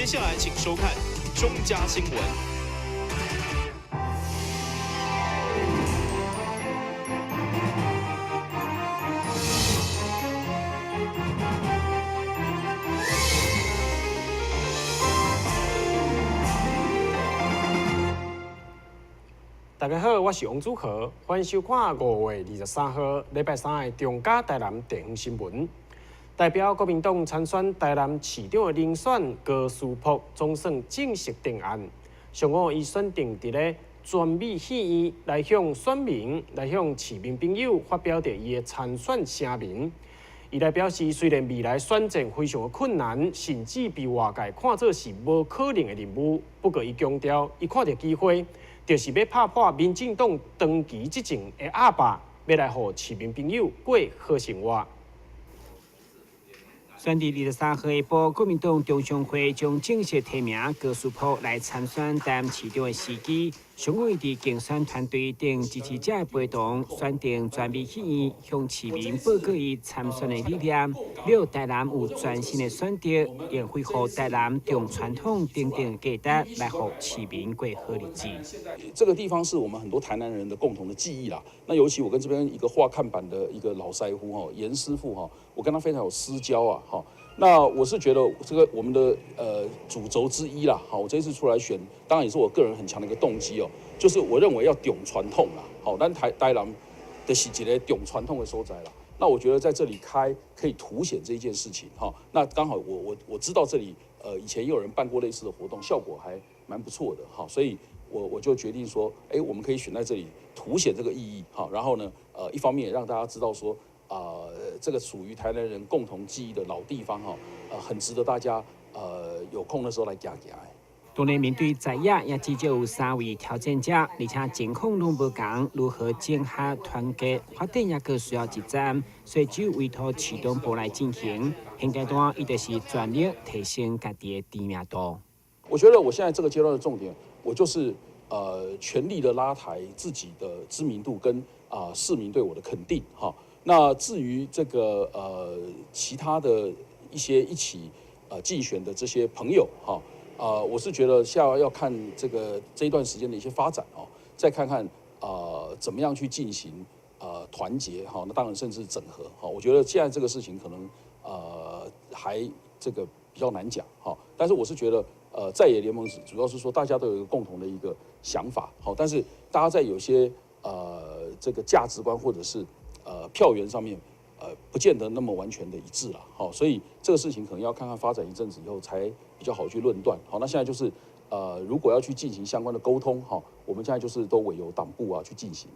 接下來請收看中嘉新聞。大家好，我是王祖豪，歡迎收看5月23號禮拜三的中嘉台南地方新聞。代表國民黨參選台南市長的人選高思樸總算正式定案。上午，伊選定佇咧全美戲院來向選民、來向市民朋友發表著伊的參選聲明。伊來表示，雖然未來選戰非常的困難，甚至被外界看做是無可能的任務，不過伊強調，伊看著機會，就是欲拍破民進黨長期執政的鴨霸，欲來予市民朋友過好生活。選佇23號下晡，國民黨中常會將正式提名高思樸來參選台南市長的時機。上午，伊佇競選團隊等支持者的陪同，選定全美戲院向市民報告伊參選的理念。了台南有全新的選擇，用恢復台南重傳統等等價值來予市民過好日子。這個地方是我們很多台南人的共同的記憶啦。那尤其我跟這邊一個畫看板的一個老師傅哈，嚴師傅哈，我跟他非常有私交啊哈。那我是覺得這個我們的主軸之一啦，好，我這次出來選，當然也是我個人很強的一個動機哦，就是我認為要重傳統啦，好，咱台南就是一个重傳統的所在啦。那我覺得在這裡開可以凸顯這一件事情哈。那剛好我知道這裡以前也有人辦過類似的活動，效果還蠻不錯的哈，所以我就決定說，哎，我們可以選在這裡凸顯這個意義哈。然後呢，一方面也讓大家知道說。這個屬於台南人共同記憶的老地方哈，很值得大家有空的時候來行行。當然面對在野，也至少有三位挑戰者，而且情況攏無仝，如何整合團結發展也閣需要一戰，所以只有委託市黨部來進行。現階段，伊就是全力提升家己的知名度。我覺得我現在這個階段的重點，我就是全力的拉抬自己的知名度跟市民對我的肯定哈。那至於這個其他的一些一起競選的這些朋友哈，我是覺得下要看這個這一段時間的一些發展哦，再看看怎麼樣去進行團結哈，那當然甚至整合哈，我覺得現在這個事情可能還這個比較難講哈，但是我是覺得在野聯盟主要是說大家都有一個共同的一個想法好，但是大家在有些這個價值觀或者是票源上面，不見得那麼完全的一致了，好，所以這個事情可能要看看發展一陣子以後才比較好去論斷。好，那現在就是，如果要去進行相關的溝通，哈，我們現在就是都委由黨部啊去進行。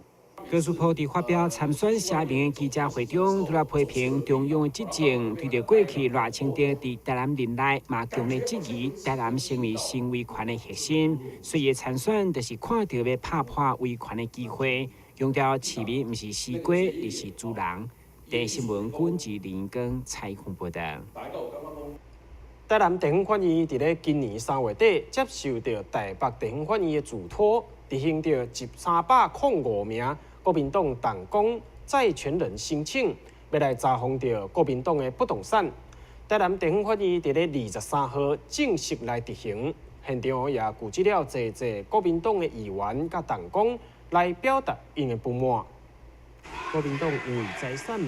高思樸佇發表參選聲明的記者會中，除了批評中央的執政，對著過去賴清德佇台南任內嘛強烈質疑台南成為新威權的核心，所以參選就是看著欲拍破威權的機會。強調市民毋是西瓜，而是主人。電視新聞郭志林跟采訪報道。台南地方法院佇咧今年3月底接受著台北地方法院的囑託，執行著1305名國民黨黨工債權人申請，欲來查封著國民黨的不動產。台南地方法院佇咧23號正式來執行，現場也聚集了濟濟國民黨的議員佮黨工來表達𪜶的不滿。國民黨因為財產被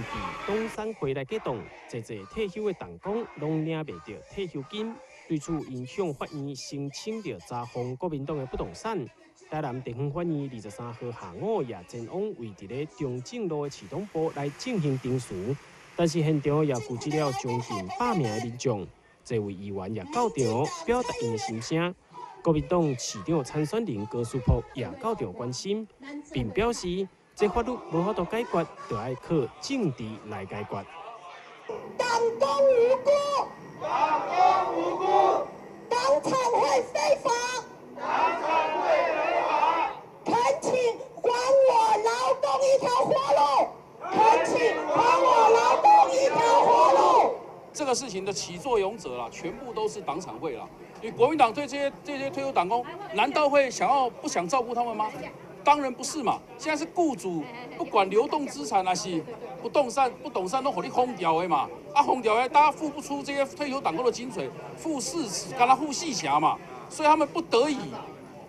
黨產會來解凍，濟濟退休的黨工攏領袂著退休金，對此𪜶向法院申請著查封國民黨的不動產。台南地方法院23號下午也前往位佇咧中正路的市黨部來進行陳詞，但是現場也聚集了將近100名的民眾，這位議員也到場表達𪜶的心聲。國民黨市長參選人高思樸也到場關心，並表示這法律無法度解決，就愛靠政治來解決。黨工無辜，黨工無辜，黨產會非法，黨產會非法，懇請還我勞工一條活路，懇請還我勞工一條活路。這個事情的始作俑者啦，全部都是黨產會啦。你國民黨對這些退休黨工，難道會想要不想照顧他們嗎？當然不是嘛，現在是雇主不管流動資產還是不動產，不動產攏予你封掉的嘛，啊封掉的，大家付不出這些退休黨工的薪水，付四，敢若付四成嘛，所以他們不得已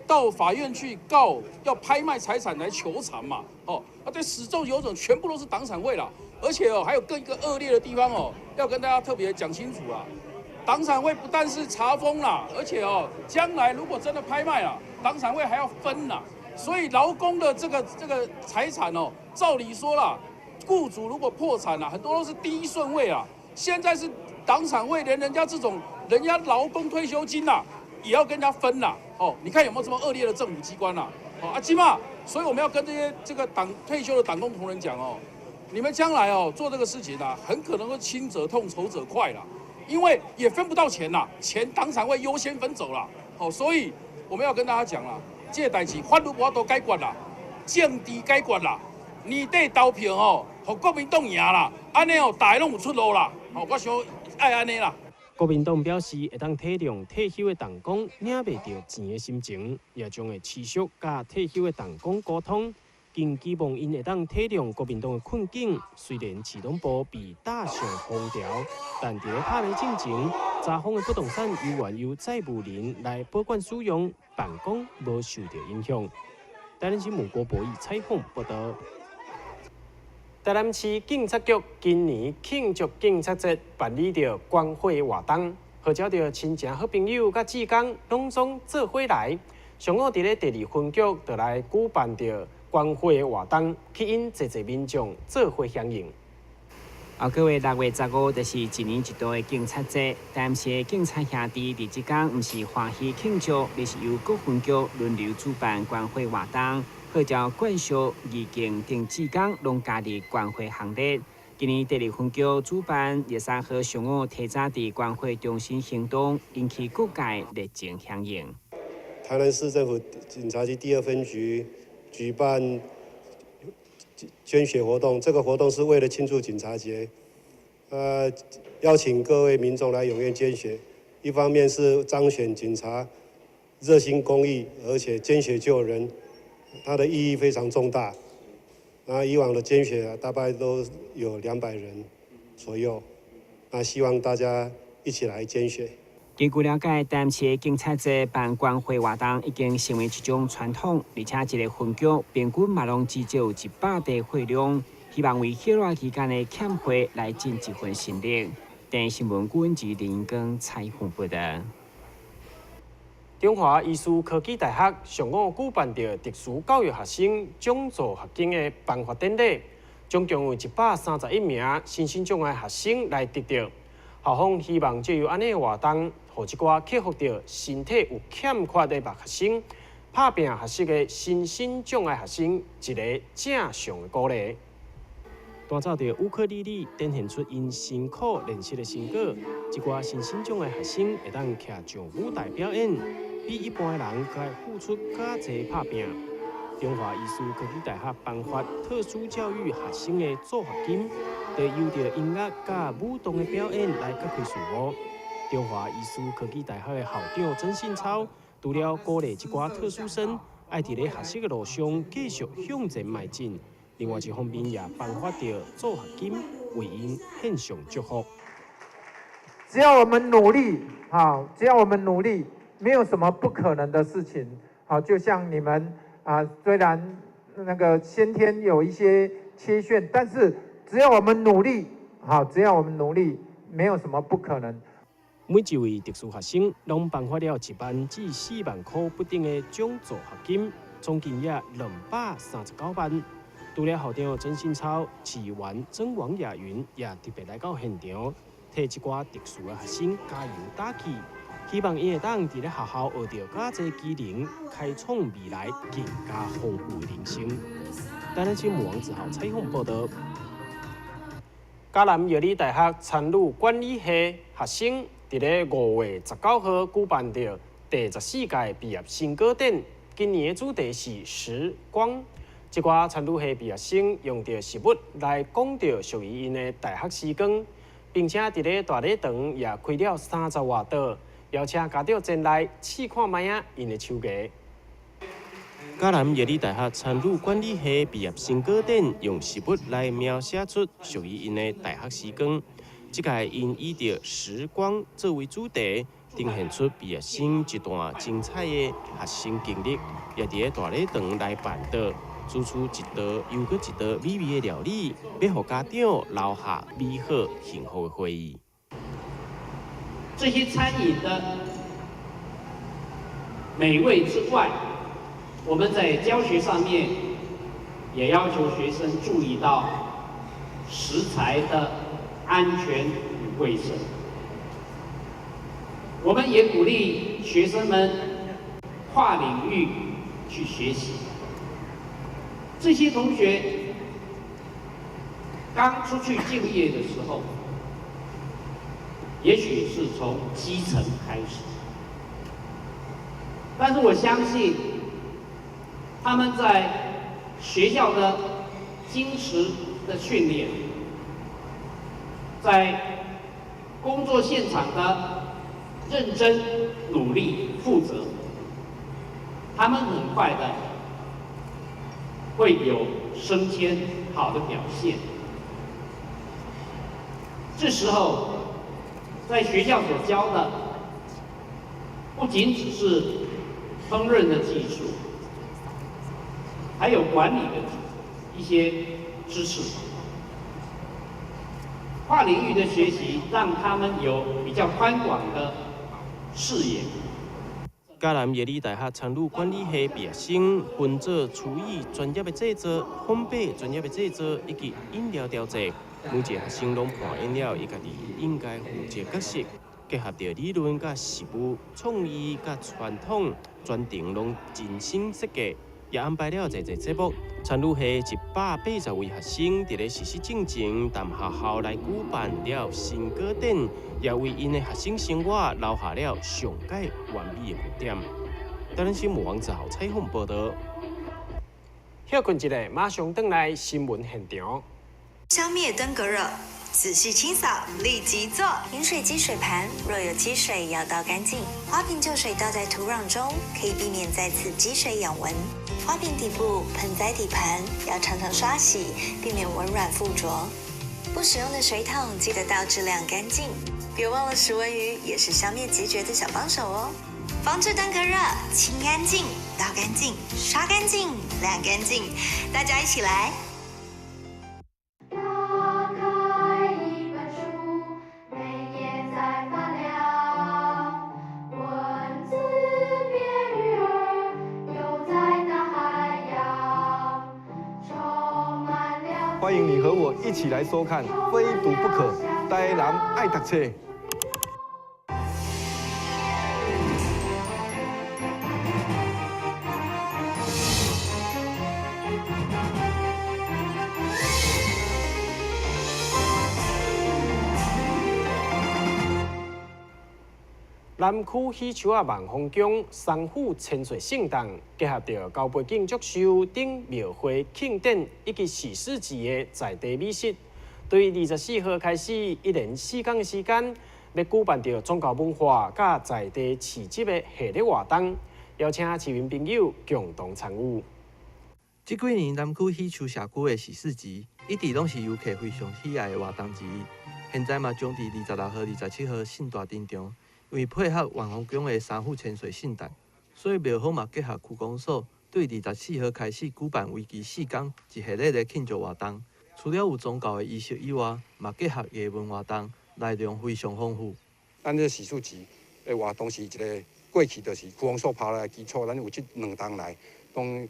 到法院去告，要拍賣財產來求償嘛，哦，啊對，始作俑者全部都是黨產會啦，而且哦，還有更一個惡劣的地方哦，要跟大家特別講清楚啊，黨產會不但是查封啦，而且哦，將來如果真的拍賣了，黨產會還要分啦。所以勞工的這個財產哦，照理說啦，雇主如果破產了，很多都是第一順位啊。現在是黨產會連人家這種人家勞工退休金呐，也要跟人家分啦。哦，你看有沒有這麼惡劣的政府機關啦？哦，啊，起碼，所以我們要跟這些這個黨退休的黨工同仁講哦，你們將來哦做這個事情啊，很可能會親者痛，仇者快啦，因為也分不到錢啦，錢黨產會優先分走啦。好，所以我們要跟大家講啦。這個代誌法律無法度解決啦，政治解決啦，年底投票哦，予國民黨贏啦，按呢哦，大家攏有出路啦。吼，我想愛按呢啦。國民黨表示會當體諒退休的黨工領袂著錢的心情，也將會持續佮退休的黨工溝通，更期望𪜶會當體諒國民黨的困境。雖然市黨部被大象封條，但佇咧拍賣進前，查封的不動產猶原由債務人來保管使用，辦公無受著影響。台南新聞郭博義採訪報導。台南市警察局今年慶祝警察節，辦理著關懷活動，號召著親情好朋友佮志工攏總做伙來。上午佇咧第二分局就來舉辦著關懷活動，吸引濟濟民眾做伙響應。後個月6月15就是一年一度的警察節，但是警察兄弟佇這工毋是歡喜慶祝，而是由各分局輪流主辦關懷活動，號召眷屬、義警等志工攏加入關懷行列。今年第二分局主辦23號上午提早佇關懷中心行動，引起各界熱情響應。台南市政府警察局第二分局舉辦捐血活動，這個活動是為了慶祝警察節，邀請各位民眾來踴躍捐血。一方面是彰顯警察熱心公益，而且捐血救人，它的意義非常重大。那以往的捐血大概都有200人左右，那希望大家一起來捐血。根據了解，台南市警察節辦關懷活動已經成為一種傳統，而且一個分局平均嘛攏至少有100袋血量，希望為血熱期間的欠血來盡一份心力。電視新聞郭文吉林光採訪報導。中華醫事科技大學上午舉辦著特殊教育學生獎助學金的頒發典禮，總共有131名身心障礙學生來得著。校方希望藉由按呢活動，予這寡克服著身體有欠缺的學生，拍拚學習的身心障礙學生一个正向的鼓勵。彈奏著烏克麗麗，展現出𪜶辛苦練習的成果。這寡身心障礙學生會當徛上舞台表演，比一般的人閣愛付出較濟拍拚。中華醫事科技大學頒發特殊教育學生的助學金，就由著音樂佮舞動的表演來揭開序幕。中華醫事科技大學的校長曾信超，除了鼓勵這寡特殊生愛佇咧學習的路上繼續向前邁進，另外一方面也頒發著助學金，為𪜶獻上祝福。只要我們努力，好，只要我們努力，沒有什麼不可能的事情。好，就像你們啊，雖然那個先天有一些缺陷，但是只要我們努力，好，只要我們努力，沒有什麼不可能。每一位特殊學生攏頒發了1萬至4萬塊不等的獎助學金，總金額239萬。除了校長曾信超、市議員曾王雅雲也特別來到現場，替這寡特殊的學生加油打氣，希望𪜶會當佇咧學校學著較濟技能，開創未來更加豐富的人生。台南新聞王子豪採訪報導。嘉南藥理大學餐旅管理系學生佇咧5月19號舉辦著第14屆畢業成果展，今年的主題是時光。這寡餐旅系畢業生用著食物來講著屬於𪜶的大學時光，並且佇咧大禮堂也開了30外桌，邀請家長前來試看覓仔𪜶的手藝。嘉南藥理大學餐飲管理系畢業生糕點，用食物來描寫出屬於𪜶的大學時光。這屆𪜶以著時光作為主題，呈現出畢業生一段精彩的學生經歷，也佇咧大禮堂來辦桌，煮出一道又閣一道美味的料理，欲予家長留下美好幸福的回憶。這些餐飲的美味之外，我們在教學上面也要求學生注意到食材的安全與衛生。我們也鼓勵學生們跨領域去學習。這些同學剛出去就業的時候，也許是從基層開始，但是我相信他們在學校的精實的訓練，在工作現場的認真、努力、負責，他們很快的會有升遷好的表現。這時候，在學校所教的，不僅只是烹飪的技術，還有管理的一些知識。跨領域的學習，讓他們有比較寬廣的視野。嘉南藥理大學餐飲管理系畢業生分做廚藝專業的製作、烘焙專業的製作以及飲料調製。每一個學生攏扮演了伊家己應該負責角色，結合著理論佮實務、創意佮傳統，全程攏精心設計，也安排了濟濟節目。餐飲系180位學生佇咧實習進前，踮學校來舉辦了成果展，也為𪜶的學生生活留下了上蓋完美的句點。台南新聞王子豪採訪報導。歇睏一下，馬上轉來新聞現場。消滅登革熱，仔細清掃，立即做。飲水機水盤若有積水，要倒乾淨。花瓶舊水倒在土壤中，可以避免再次積水養蚊。花瓶底部、盆栽底盤要常常刷洗，避免蚊卵附着。不使用的水桶記得倒置晾乾淨。別忘了食蚊魚也是消滅孑孓的小幫手哦。防治登革熱，清乾淨，倒乾淨，刷乾淨，晾乾淨，大家一起來。歡迎你和我一起來收看《非讀不可》，台南愛讀冊。南區喜樹仔萬豐宮三府千歲聖誕，結合著高背景祝壽等廟會慶典以及喜事節的在地美食，對24號開始，一連4天的時間，欲舉辦著宗教文化佮在地市集的系列活動，邀請市民朋友共同參與。這幾年南區喜樹社區的喜事節，一直攏是遊客非常喜愛的活動之一。現在嘛，將佇26號、27號聖大登場。因為配合萬豐宮的三府千歲聖誕，所以廟方嘛結合區公所，對24號開始舉辦為期4天一系列的慶祝活動。除了有宗教的儀式以外，嘛結合藝文活動，內容非常豐富。咱這喜事節的活動是一個過去就是區公所拋來的基礎，咱有這兩冬來，當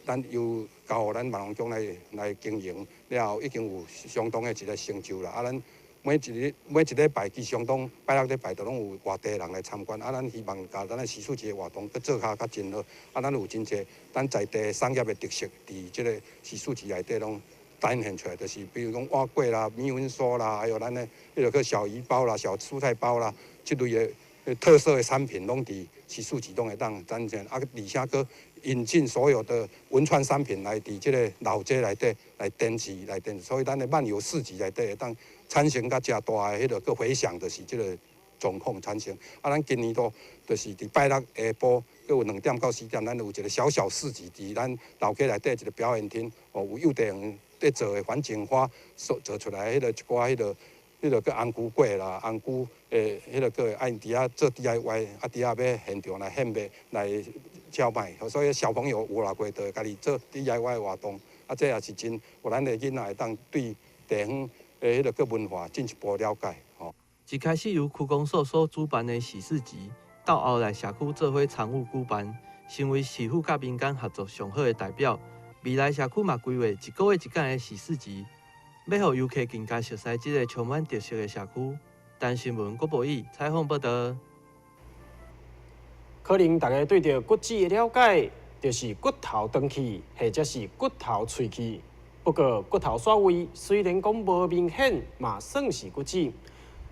咱又交予咱萬豐宮來經營了後，已經有相當的一個成就啦。啊，咱每一禮拜，其實相當拜六禮拜都攏有外地人來參觀。啊，咱希望共咱的喜事節活動閣做較真好。啊，咱有真濟咱在地產業的特色，佇這個喜事節內底攏展現出來，就是比如講碗粿啦、米粉酥啦，還有咱的彼个小魚包啦、小蔬菜包啦，這類的特色的產品，攏佇喜事節攏會當展現。啊，而且閣引進所有的文創產品來佇這個老街內底來展示、來展示，所以咱的漫遊市集內底會當產生較誠大的彼个閣迴響，就是這個狀況產生。啊，咱今年度就是伫拜六下晡，阁有2点到4点，咱有一个小小市集，伫咱老街内底一个表演厅，哦，有幼稚园伫做的环境花所做出来，彼个一寡彼个。彼个阁红菇粿啦，红菇诶，彼个阁爱伫遐做 DIY，啊，伫遐欲现场来献卖来叫卖，所以小朋友有偌济就会家己做 DIY 活动，啊，这也是真，予咱的囡仔会当对地方的彼个阁文化进一步了解。吼。一开始由区公所所主办的喜市集，到后来社区做伙参与举办，成为市府佮民间合作上好的代表。未来社区嘛规划一个月一届的喜市集。欲予游客更加熟悉这个充满特色的社区。台新闻郭博义采访报道。可能大家对著骨折的了解，就是骨头断去，或者是骨头碎去。不过骨头徙位虽然讲无明显，嘛算是骨折。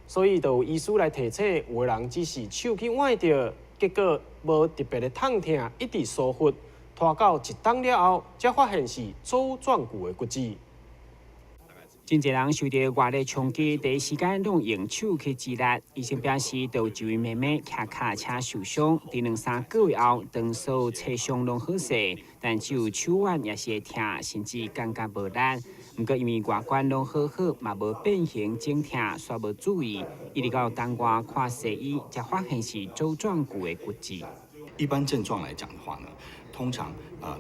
所以就有医师来提醒，有的人只是手去崴著，结果无特别的痛疼，一直疏忽，拖到一冬了后，才发现是舟状骨的骨折。真济人受著外力冲击，第一时间拢用手去支力。医生表示，就有一位妹妹骑跤车受伤，伫两三个月后，当所切伤拢好势，但只有手腕也是会疼，甚至感觉无力。毋过因为外观拢好好，嘛无变形肿疼，煞无注意，一直到当外看西医，才发现是舟状骨的骨折。一般症状来讲的话呢，通常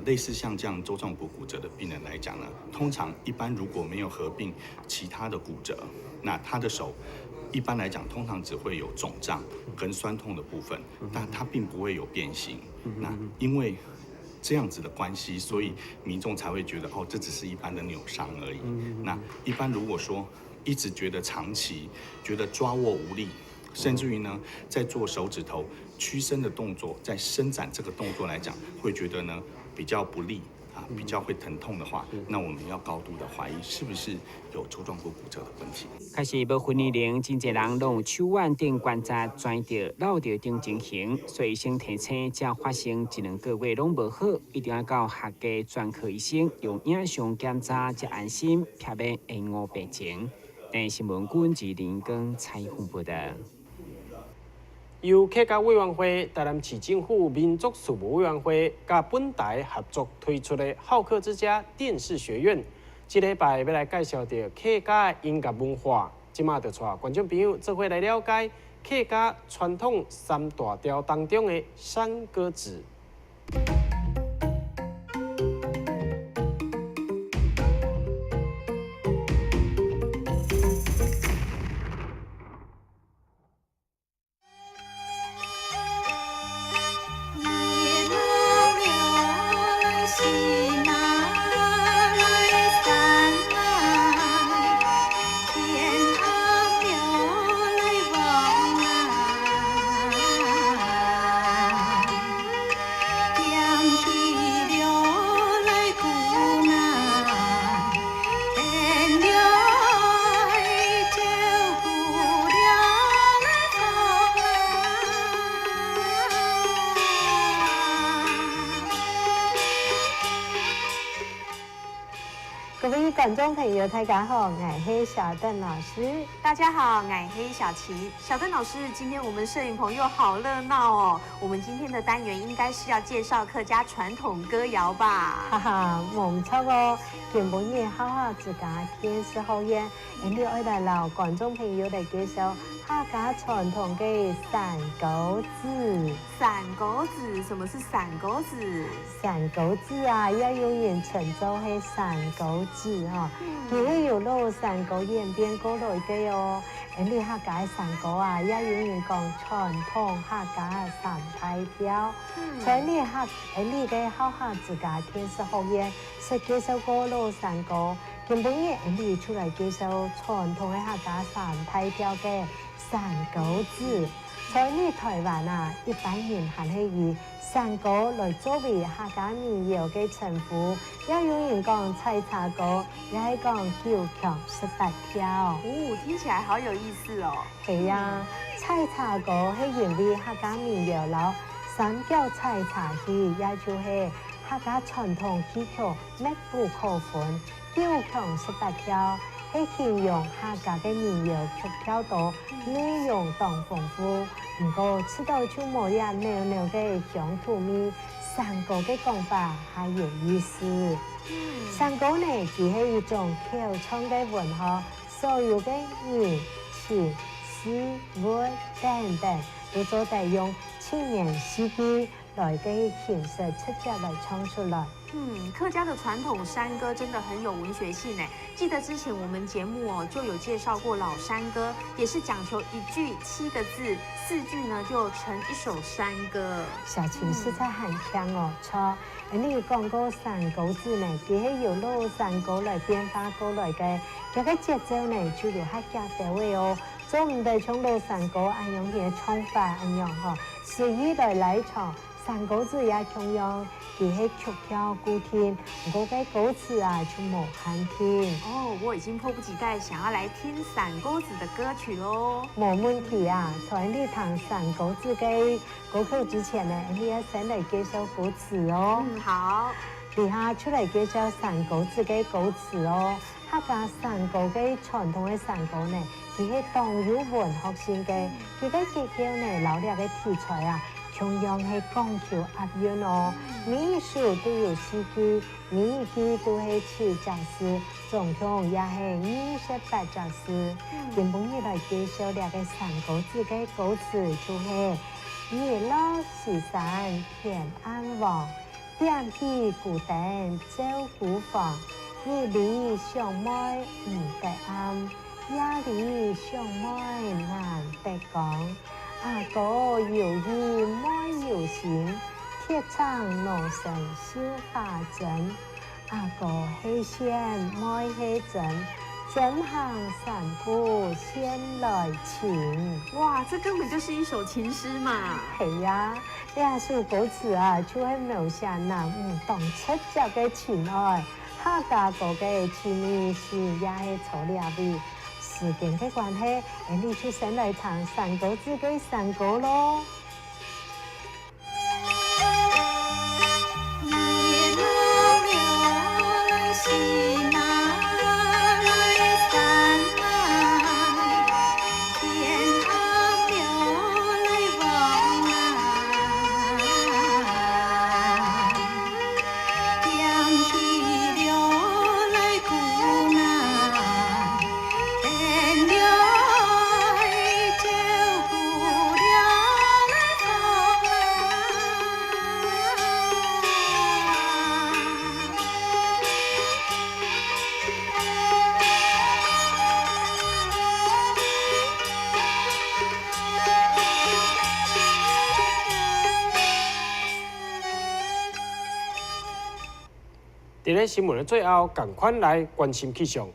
类似像这样舟状骨骨折的病人来讲呢，通常一般如果没有合并其他的骨折，那他的手一般来讲通常只会有肿胀跟酸痛的部分，但他并不会有变形。那因为这样子的关系，所以民众才会觉得哦，这只是一般的扭伤而已。那一般如果说一直觉得长期觉得抓握无力，甚至于呢，在做手指头屈伸的动作，在伸展这个动作来讲，会觉得呢比较不利啊，比较会疼痛的话，那我们要高度的怀疑是不是有舟状骨骨折的问题。确实，无分年龄，真济人拢有手腕顶关节转著、落著等情形，所以医生提醒，只要发生一两个月拢无好，一定要到合家专科医生用影像检查才安心，避免延误病情。电视新闻郭志林跟采访报道。由客家委员会、台南市政府民族事务委员会佮本台合作推出的好客之家电视学院，这礼拜欲来介绍著客家音乐文化。这马就带观众朋友做伙来了解客家传统三大调当中的山歌子。各位观众朋友，大家好，𠊎係小邓老师。大家好，𠊎係小琪。小邓老师，今天我们摄影棚又好热闹哦。我们今天的单元应该是要介绍客家传统歌谣吧？哈哈，无错哦。今晡日好好自家电视学院，𠊎愛來摎观众朋友来介绍客家传统的山歌子。山歌子，什么是山歌子？山歌子啊，也有人称做係山歌子哈。佢係由滷山歌演变过来的哦。𠊎客家山歌啊，也有人讲传统客家三大调。在你客，𠊎个好客之家电视学院是介绍过滷山歌，今晡日𠊎出来介绍传统的客家三大调的山歌子。在呢台湾啊，一般人还是以山歌来作为客家民谣的称呼，也有人讲采茶歌，也係讲九腔十八调。哦，听起来好有意思哦。係啊，采茶歌係因為客家民谣摎三腳采茶戲，也就是客家傳統戲曲密不可分。九腔十八調係形容客家的民謠曲調多，內容當豐富，毋過吃到就無遐濃濃个鄉土味，山歌个講法較有意思。山歌呢，佢係一種口唱个文學，所有个人、情、事、物等等，都做得用七言四句來个形式直接來唱出來。嗯，客家的傳統山歌真的很有文學性呢。記得之前我們節目哦就有介紹過老山歌，也是講求一句七個字，四句呢就成一首山歌。小琴實在很強哦，錯。你講過山歌子呢，佢係由老山歌來變化過來的，這個節奏呢就有客家調的哦，總毋得像老山歌按樣嘅唱法按樣吼，隨意來來唱。山歌子也同樣，佢係曲調固定，毋過个歌詞啊就無限聽。哦，我已經迫不及待想要來聽山歌子的歌曲嘍。無問題啊，在你彈山歌子个歌曲之前呢，你要先來介紹歌詞哦。嗯，好。底下出來介紹山歌子个歌詞哦。客家山歌个傳統的山歌呢，佢係當有文學性个，佢个結構呢，老兩个題材啊。同樣係講求押韻哦，每一首都有四句，每一句都係七隻字，總共也係28隻字。今晡日來介紹兩個山歌子个歌詞，就是：日落西山天暗黃，點起孤燈照孤房，日裡相愛毋得暗，夜裡相愛難得講。阿哥有意妹有心，鐵廠羅生繡花針。阿哥係線妹係針，針行三步線來情。哇，這根本就是一首情詩嘛！係呀，兩首歌詞啊，就係描寫男女當赤腳个情愛，客家歌个情意是也係錯兩位。時間的關係，你就先來唱山歌子个山歌囉。佇咧新聞的最後，仝款來關心氣象。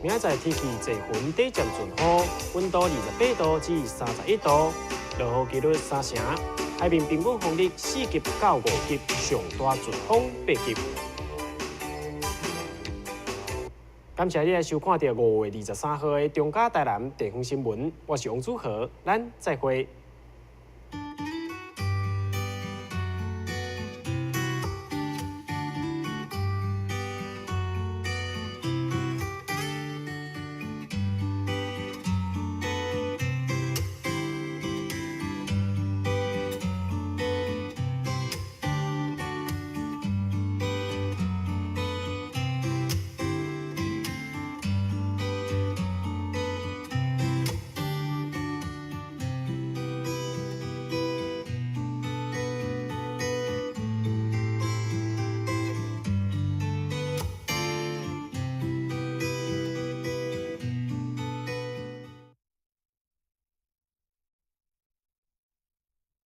明仔載天氣濟雲短暫陣雨，溫度28度至31度，落雨幾率3成。海面平均風力4級到5級，上大陣風8級。感謝你來收看著5月23號的中嘉台南地方新聞，我是王祖豪，咱再會。